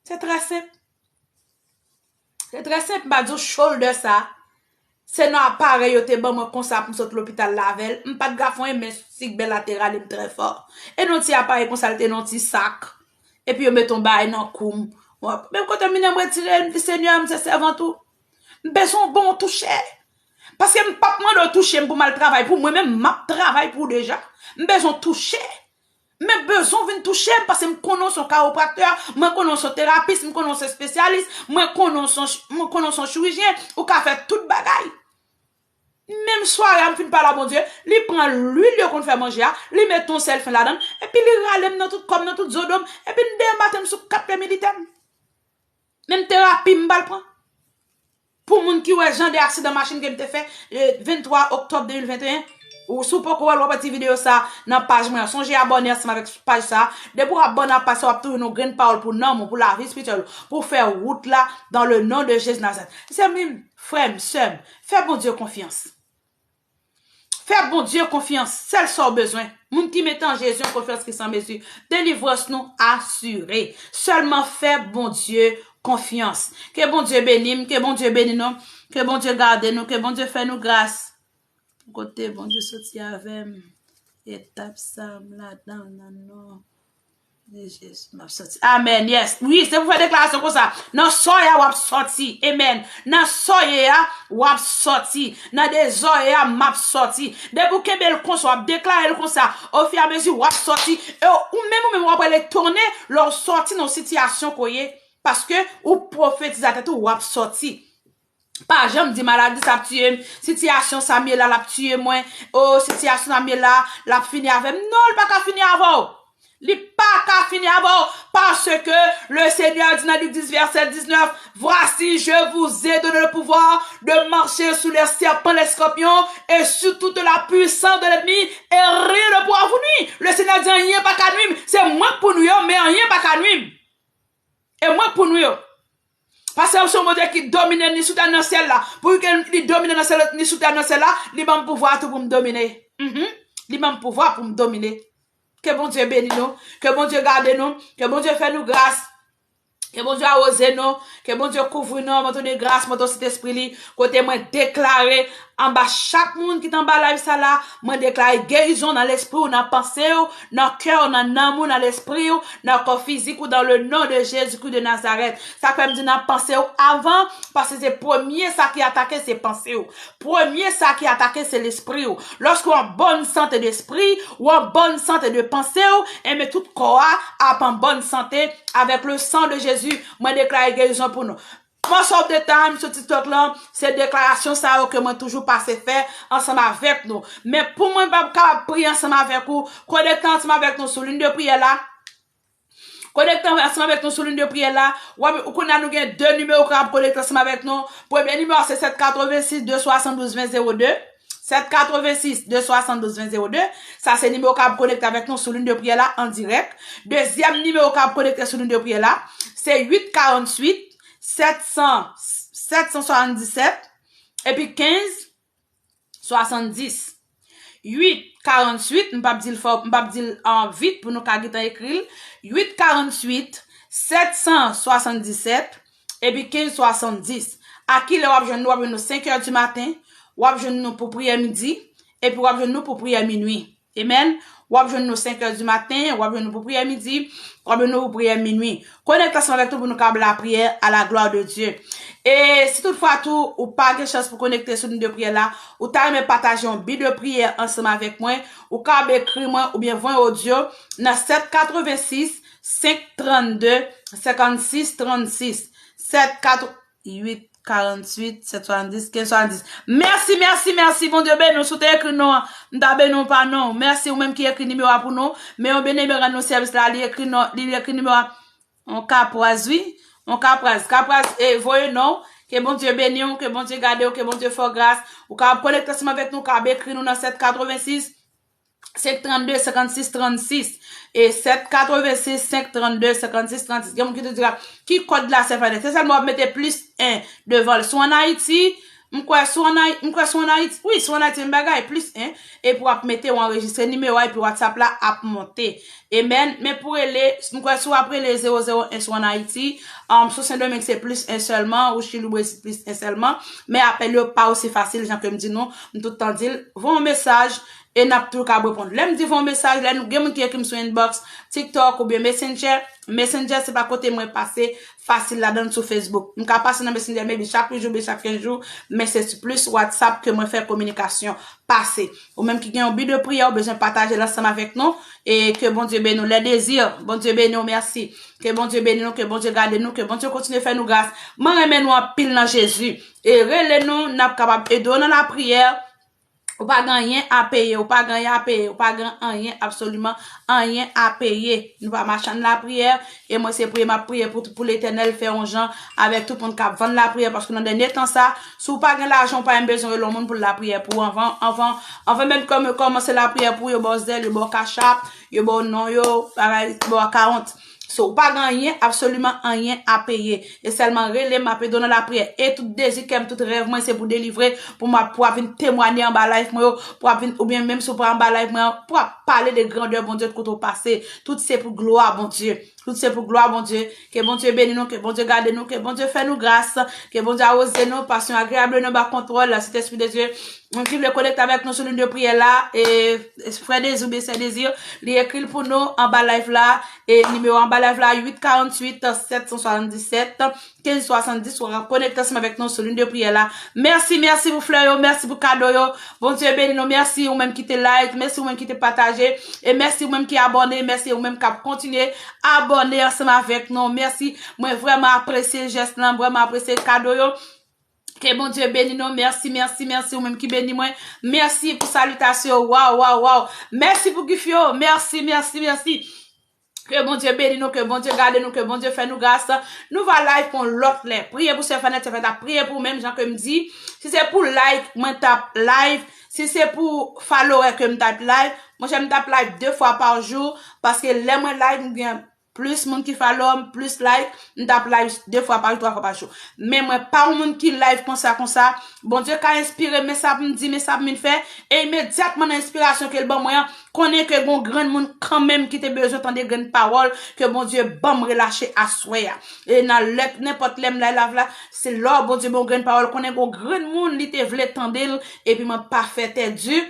Se trè senp. Se trè senp, m pa di w shoulder sa. Se nan aparèy yo te ban mwen konsa pou m sot lopital la avè l. M pa t ka fè anyen, men sik bè la te rale m trè fò. E nan ti aparèy konsa, l te nan ti sak. Epi yo mete yon bagay nan kou m. Bon, menm kote m vin, m retire l, m di, Senyè, m se sèvant ou. M bezwen w ban w touche. Paske m p ap mande w touche m pou m al travay pou mwen menm, m ap travay pou w deja. M bezwen w touche. Men bezwen w vin touche m, paske m konnen w se yon kawopraktè, mwen konnen w se yon terapis, m konnen w se yon espesyalis, mwen konnen w se yon ch-, mwen konnen w se yon chirijyen, ou ka fè tout bagay. Menm sware a, m fin pale a Bondye, li pran lwil yo konn fè manje a, li met yon sèl fen ladan l, epi li rale m nan tout kò m, nan tout zo do m, epi m dèyè maten m sou kat pye militè m. Menm terapi m pral pran. Pou moun ki wè jan de aksidan machin ke m te fè, eh, venntwa oktòb de mil venteyen, ou si w poko wè l, w ap wè ti videyo sa nan paj mwen an. Sonje abòne ansanm avèk paj sa. Depi w abòne ak paj sa, w ap toujou yon grenn pawòl pou nanm ou, pou lavi espirityèl ou, pou w fè wout la dans le nom de Jésus Nazareth. Zanmi m, frè m, sè m, fè Bondye konfyans. Fè Bondye konfyans, sèl sa w bezwen. Moun ki mete an Jezi yon konfyans ki san mezi, delivrans nou asire. Sèlman fè Bondye konfyans. Ke Bondye beni m, ke Bondye beni nou, ke Bondye gade nou, ke Bondye fè nou gras. Kote Bondye soti avè m, etap sa m ladan nan non de Jezi, m ap sòti. Amèn, yes. Wi, se pou fè deklarasyon konsa. Nan sa w ye a, w ap sòti. Amèn. Nan sa w ye a, w ap sòti. Nan dezòd w ye a, m ap sòti. Depi w kenbe l konsa, w ap deklare l konsa. Ofiramezi, w ap sòti. E ou menm, ou menm, w ap rele tounen lè w sòti nan yon sitiyasyon ke w ye. Paske ou pwofetize a tèt ou, w ap sòti. Pa janm di maladi sa ap tiye m, sitiyasyon sa m ye la, l ap tiye mwen, o, sitiyasyon sa m ye la, l ap fini avè m. Non, li pa ka fini avè w. Li pa ka fini avè w. Parce que le Seigneur dit dans Luc dix, verset dix-neuf, Voici, je vous ai donné le pouvoir de marcher sur les serpents, les scorpions et sur toute la puissance de l'ennemi, et rien ne pourra vous nuire. Le Seigneur di, anyen pa ka nwi m. Se mwen k pou nwi yo, men anyen pa ka nwi m. E mwen k pou nwi yo. Paske se yon Bondye ki domine ni sou tè nan syèl la. Pou ke li domine nan syèl, ni sou tè nan syèl la, li ban m pouvwa tou pou m domine. Mhm. Li ban m pouvwa pou m domine. Ke Bondye beni nou, ke Bondye gade nou, ke Bondye fè nou gras, ke Bondye awoze nou, ke Bondye kouvri nou, manto de gras, manto Sentespri li, kote mwen deklare anba chak moun ki t anba live sa la, mwen deklare gerizon nan lespri w, nan panse w, nan kè w, nan nanm ou, nan lespri w, nan kò fizik ou, dans le nom de Jésus-Christ de Nazareth. Sa k fè m di nan panse w avan, paske se premye sa ki atake, se panse w. Premye sa ki atake, se lespri w. Lòske w an bòn sante de espri, w an bòn sante de panse w, enben tout kò a ap an bòn sante avec le sang de Jésus. Mwen deklare gerizon pou nou. Most of the time, sou TikTok lan, se deklarasyon sa yo ke mwen toujou pase fè ansanm avèk nou. Men pou mwen pa kapab priye ansanm avèk ou, konekte ansanm avèk nou sou liy de priyè la. Konekte ansanm avèk nou sou liy de priyè la. W ap, kounye a nou gen de nimewo k ap konekte ansanm avèk nou. Premye nimewo a se sèt katrevensis de swasanndouz ven zewo de. Sèt katrevensis de swasanndouz ven zewo de. Sa se nimewo k ap konekte avèk nou sou liy de priyè la an dirèk. Dezyèm nimewo k ap konekte sou liy de priyè la, se uit karanntuit sèt san, sèt san swasanndisèt, epi kenz swasanndis. Uit karanntuit, m p ap di l fò, m p ap di l, ah, vit pou nou ka gentan ekri l. Uit karanntuit sèt san swasanndisèt, epi kenz swasanndis. A kilè w ap jwenn nou? W ap jwenn nou senk è di maten, w ap jwenn nou pou priyè midi, epi w ap jwenn nou pou priyè minwi. Amen. W ap jwenn nou senk è di maten, w ap jwenn nou pou priyè midi, w ap jwenn nou pou priyè minwi. Konekte ansanm avèk nou pou nou kab lapriyè à la gloire de Dieu. E si toutfwa tou ou pa gen chans pou konekte sou liy de priyè la, ou ta renmen pataje yon bi de priyè ansanm avèk mwen, ou kab ekri mwen oubyen voye odyo nan sèt katrevensis senk trannde senkannsis trannsis. Sèt kat uit karanntuit sèt swasanndis kenz swasanndis. Mèsi, mèsi, mèsi. Bondye beni w. Si w te ekri non an, m ta beni w pa non. Mèsi ou menm ki ekri nimewo a pou nou. Men yon byeneme rann nou sèvis la, li ekri non, li ekri nimewo a. On kapwaz, wi. On kapwaz. Kapwaz, e voye non. Ke Bondye beni w, ke Bondye gade w, ke Bondye fè w gras. Ou kapab konekte ansanm avèk nou, ou kapab ekri nou nan sèt katrevensis, senk trannde, senkannsis trannsis. E sèt katrevensis, senk trannde, senkannsis trannsis. Gen moun ki te di la, ki kòd la, sè Fadè? Se sèlman w ap mete plis en devan l. Si w ann Ayiti, m kwè si w ann Ayi-, m kwè si w ann Ayiti, wi, si w ann Ayiti, menm bagay, plis en, epi w ap mete, w anrejistre nimewo a, epi WhatsApp la ap monte. Amen. Men pou rele, m kwè si w ap rele zewo zewo en si w ann Ayiti, um, sou Sendomeng se plis en sèlman, ou Chili, ou Brezil, plis en sèlman. Men apèl yo pa osi fasil, jan ke m di nou, m tout tan di l, voye yon mesaj, e n ap tou ka reponn. Lè m di voye yon mesaj, lè nou gen moun ki ekri m sou inbox, TikTok oubyen Messenger, Messenger se pa kote mwen pase fasil ladan l sou Facebook. M ka pase nan Messenger maybe chak uit jou, oubyen chak kenz jou, men se plis WhatsApp ke mwen fè kominikasyon pase. Ou menm ki gen yon bi de priyè, ou bezwen pataje l ansanm avèk nou, e ke Bondye beni w. Les Désirs, Bondye beni w, mèsi. Ke Bondye beni nou, ke Bondye gade nou, ke Bondye kontinye fè nou gras. Mwen renmen nou anpil nan Jezi. E rele nou, n ap kapab ede w nan lapriyè. Ou pa gen anyen a peye, ou pa gen anyen a peye, ou pa gen anyen, absoliman anyen a peye. Nou pa machann lapriyè, e mwen se priye m ap priye pou, pou Letènèl fè yon jan avèk tout moun k ap vann lapriyè, paske nan dènye tan sa, si w pa gen lajan, ou pa menm bezwen rele yon moun pou l lapriyè pou ou anvan, anvan, anvan menm kòm yo kòmanse lapriyè pou ou, yo ba w zèl, yo ba w kachap, yo ba w non yo, bagay, yo ba w akawont. So, ou pa gen anyen, absoliman anyen a peye. E sèlman rele m, m ap ede w nan lapriyè. E tout dezi kè m, tout rèv mwen, se pou delivre, pou m ap, pou w ap vin temwanye anba live mwen yo, pou w ap vin, oubyen menm si w pa anba live mwen an, pou w ap pale de grandè Bondye, kote w pase. Tout se pou glwa Bondye. Tout se pou glwa Bondye. Ke Bondye beni nou, ke Bondye gade nou, ke Bondye fè nou gras, ke Bondye awoze nou, passion agréable, nou ba kontwòl, la Saint-Esprit de Dieu. Moun ki vle konekte avèk nou sou liy de priyè la, e, frè Dezi oubyen sè Dezi, li ekri l pou nou anba live la, e nimewo anba live la, uit karanntuit, sèt san swasanndisèt, kenz swasanndis, w ap konekte ansanm avèk nou sou liy de priyè la. Mèsi, mèsi pou flè yo, mèsi pou kado yo. Bondye beni nou, mèsi ou menm ki te like, mèsi ou menm ki te pataje, e mèsi ou menm ki abòne, mèsi ou menm k ap kontinye abòne ansanm avèk nou. Mèsi, mwen vrèman apresye jès lan, vrèman apresye kado yo. Ke Bondye beni nou. Mèsi, mèsi, mèsi. Ou menm ki beni mwen. Mèsi pou salitasyon. Waw, waw, waw. Mèsi pou gif yo. Mèsi, mèsi, mèsi. Ke Bondye beni nou, ke Bondye gade nou, ke Bondye fè nou gras. Nou va live pou yon lòt lè. Priye pou sè Fanèt, sè Fanèt ap priye pou ou menm jan ke m di. Si se pou like, mwen t ap live. Si se pou follower ke m t ap live. Monchè, m t ap live de fwa pa jou. Paske lè mwen live, m gen plis moun ki follow m, plis like, m t ap live de fwa pa jou, twa fwa pa jou. Men mwen pa yon moun ki live konsa, konsa. Bondye ka enspire m, men sa pou m di, men sa pou m vin fè. E imedyatman nan enspirasyon ke l ban mwen an, konnen ke gon grenn moun kanmenm ki te bezwen tande grenn pawòl ke Bondye ban m relache aswè a. E nan lè, nenpòt lè m live la, se lè Bondye ban yon grenn pawòl, konnen gon grenn moun li te vle tande l, epi mwen pa fè tèdi.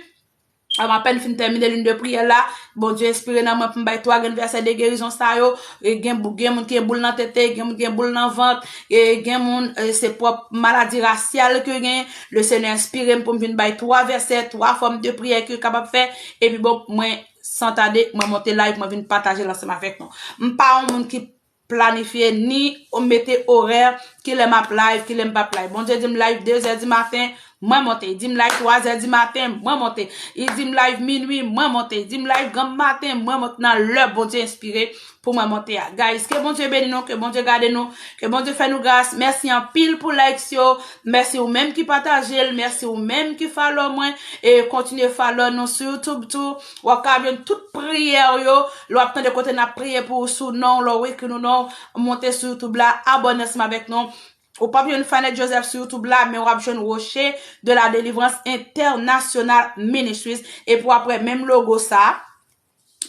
M apèn fin tèmine liy de priyè la. Bondye enspire nan mwen pou m bay twa grenn vèsè de gerizon sa yo. E gen, gen moun ki gen boul nan tete, gen moun ki gen boul nan vant, e gen moun, e se pwòp maladi rasyal ke gen. Le Senyè enspire m pou m vin bay twa vèsè, twa fòm de priyè ke yo kapab fè. Epi bon, mwen, san tade, mwen monte live, mwen vin pataje l ansanm avèk nou. M pa yon moun ki planifye ni mete orè, kilè m ap live, kilè m p ap live. Bondye di m live de zè di maten, mwen monte. Li di m live twa zè di maten, mwen monte. Li di m live minwi, mwen monte. Li di m live granm maten, mwen monte nan lè Bondye enspire pou mwen monte a. Guys, ke Bondye beni nou, ke Bondye gade nou, ke Bondye fè nou gras. Mèsi anpil pou likes yo. Mèsi ou menm ki pataje l, mèsi ou menm ki follow mwen, e kontinye follow nou sou YouTube tou. W ap ka jwenn tout priyè yo. Lè w ap tande kote n ap priye pou ou sou non, lè w ekri nou non, monte sou YouTube la, abòne ansanm avèk nou. Ou p ap jwenn Fanette Joseph sou YouTube la, men w ap jwenn Rocher de la Délivrance International Ministries. Epi w ap wè menm logo sa.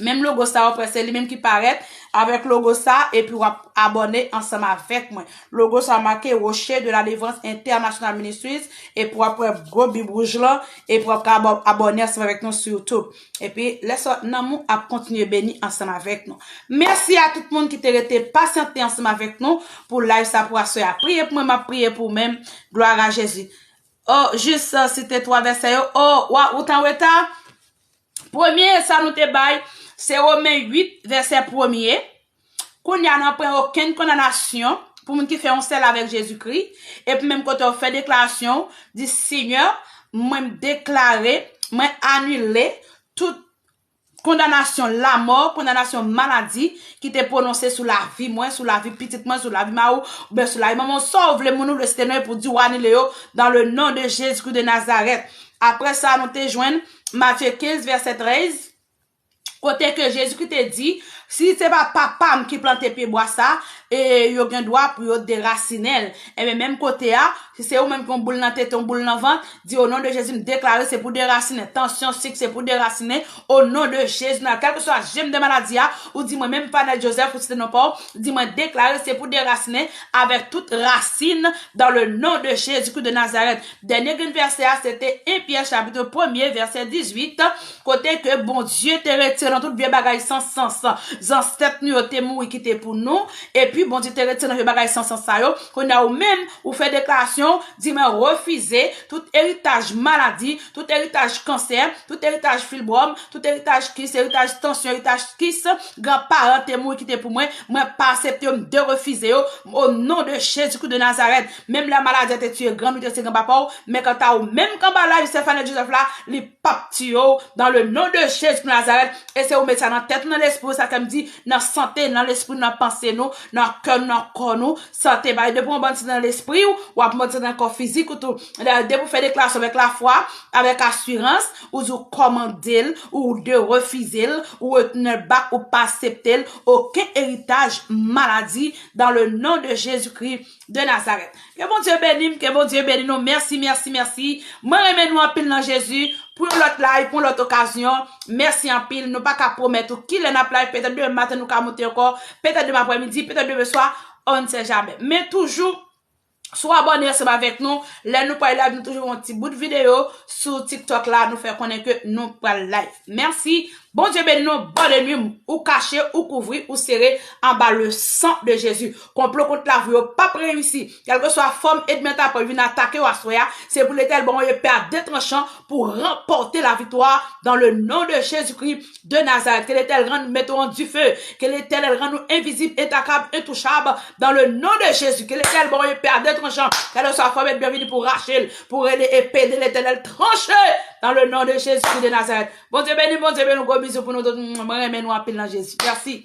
Menm logo sa, w ap wè se li menm ki parèt avèk logo sa, epi w ap abòne ansanm avèk mwen. Logo sa make Rocher de la Délivrance International Ministries, epi w ap wè gwo bib wouj lan, epi w ap ka abò-, abòne ansanm avèk nou sou YouTube. Epi, lè sa, nanm ou ap kontinye beni ansanm avèk nou. Mèsi a tout moun ki te rete pasyante ansanm avèk nou pou live sa pou aswè a. Priye pou mwen, m ap priye pou ou menm. Glwa a Jezi. Oh, jis, uh, site twa vèsè yo. Oh, wa, ou t an reta? Premye, sa nou te bay, se Women uit, vèsè premye. Kounye a, nan pwen okenn kondanasyon pou moun ki fè yon sèl avèk Jezikri, epi menm kote w fè deklarasyon, di, Senyè, mwen m deklare, mwen anile tout kondanasyon lamò, kondanasyon maladi ki te pwononse sou lavi mwen, sou lavi pitit mwen, sou lavi mari w, oubyen sou lavi manman w, sa w vle, moun ou vle site non pou di w anile yo, dans le nom de Jésus-Christ de Nazareth. Apre sa, nou te jwenn Matye kenz, vèsè trèz, kote ke Jezikri te di, si se pa papa m ki plante pye bwa sa, e yo gen dwa pou yo derasinen l. Ebyen, menm kote a, si se ou menm ki yon boul nan tete, yon boul nan vant, di, o non de Jezi, m deklare se pou derasinen. Tansyon, sik, se pou derasinen. O non de Jezi, nan kèlkeswa jèm de maladi a, ou di mwen menm Fanel Joseph, ou site non pa w, di mwen deklare se pou derasinen avèk tout rasin, dans le nom de Jésus-Christ de Nazareth. Dènye grenn vèsè a, se te en Pyè chapit premye, vèsè dizuit, kote ke Bondye te retire nan tout vye bagay san sans. Zansèt nou yo te mouri kite pou nou, epi Bondye te retire nan vye bagay san sans sa yo. Kounye a ou menm, ou fè deklarasyon, di mwen refize tout eritaj maladi, tout eritaj kansè, tout eritaj fibwòm, tout eritaj kis, eritaj tansyon, eritaj kis, granparan te mouri kite pou mwen, mwen pa aksepte yo, m derefize yo, o non de Jezikri de Nazarèt. Menm lè maladi a te tiye granm li, te tiye granpapa w, men kanta ou menm k anba live Stefane Joseph la, li p ap tiye w, dans le nom de Jésus de Nazareth. E se ou met sa nan tèt ou, nan lespri w, sa fè m di, nan sante, nan lespri, nan panse nou, nan kè nou, nan kò nou, sante bay. Depi w anba sante nan lespri w, w ap anba sante nan kò fizik ou tou. Depi w fè deklarasyon avèk lafwa, avèk asirans, ou di w kòmande l, ou derefize l, ou retounen l back, ou pa aksepte l, okenn eritaj maladi, dans le nom de Jésus-Christ de Nazareth. Ke Bondye beni m, ke Bondye beni nou. Mèsi, mèsi, mèsi. Mwen renmen nou anpil nan Jezi. Pou yon lòt live, pou yon lòt okazyon. Mèsi anpil. Nou pa ka pwomèt ou kilè n ap live. Petèt demen maten nou ka monte ankò. Petèt demen aprèmidi, petèt demen swa. On ne sait jamais. Men toujou, si w abòne ansanm avèk nou, lè nou pral live, nou toujou yon ti bout videyo sou TikTok la, nou fè konnen ke nou pral live. Mèsi. Bondye beni nou, bòn nwi, ou kache, ou kouvri, ou sere anba le sang de Jésus. Konplo kont lavi w yo p ap reyisi. Kèlkeswa fòm ènmi an ta pran vin atake w aswè a, se pou Letènèl ban w epè a de tranchan pou ranpòte laviktwa dans le nom de Jésus-Christ de Nazareth. Ke Letènèl rann mete w an dife. Ke Letènèl rann ou envizib, entakab, entouchab dans le nom de Jésus. Ke Letènèl ban w epè a de tranchan. Kèlkeswa fòm ènmi an vini pou rache l, pou rele epe de Letènèl tranche dans le nom de Jésus-Christ de Nazareth. Bondye beni, Bondye beni, gwo bizou pou nou tout. Mwen renmen nou anpil nan Jezi. Mèsi.